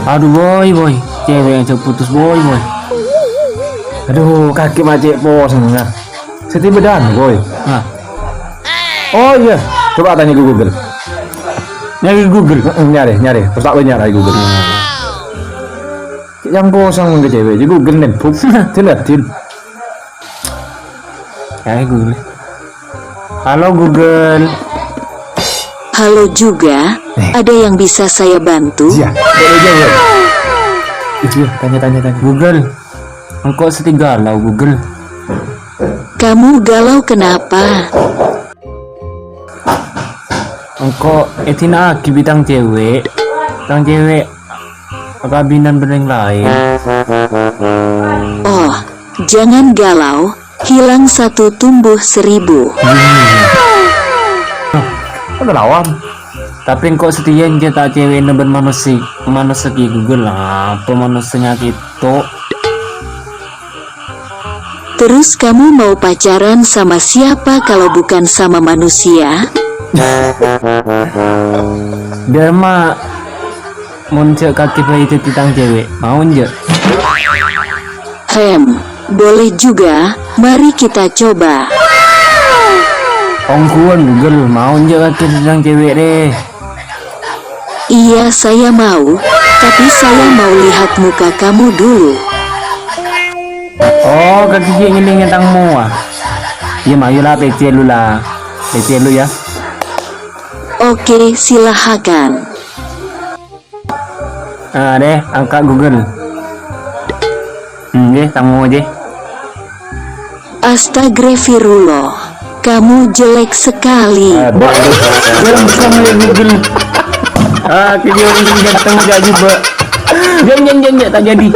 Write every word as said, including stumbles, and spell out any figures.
Adu, Boy, Boy. Cewek ajak putus, Boy, Boy. Adu, kakè ma' cè' posang, nah. Sè tibâ dâ'an, Boy. Nah. Oh, iyâ. Coba tanya ke Google. Nyarè Google. Heeh, nyarè, nyarè. Terus tak nyarè Google. Cè' yang posang mon ka cewek, jâ Google nembhuk. Din, din. Nyarè Google. Halo, Google. Halo juga, ada yang bisa saya bantu? Iya, boleh juga. Itu, tanya, tanya, tanya. Google, engko' sè galau, Google. Kamu galau kenapa? Engko' èdina'aghi bi' tang cewek. Tang cewek akabinan bân orèng laèn. Oh, jangan galau, hilang satu tumbuh seribu. Apa lawan? Tapè engko' satèya jâ' ta' cewekna bân manossa, manossa ghi' Google, apa manossa nyakèto? Terus kamu mau pacaran sama siapa kalau bukan sama manusia? Dâ'remma, mon jâ' kakè bhâi dhâddhi tang cewek, mao enjâ'? Hem, boleh juga, mari kita coba. Ongghuwân, Google, mao enjâ' kakè dhâddhi tang cewek rè? Iya, saya mau, tapi saya mau lihat muka kamu dulu. Oh, kakè ghi' ngèdingngè tang mowa. Iyâ, mayu la, pècè' lu la. Pècè' lu, ya. Oke, silahakan. Ah, deh, angka' Google. Hmm, deh, tang mowa, deh. Astagfirullah, kamu jelek sekali. Aduh. Bâ', bâ', bâ', Google. Ah, kèya orèng sè ganteng jâ' jubâ'. Jân, jân, jân, jân, ta' jadi.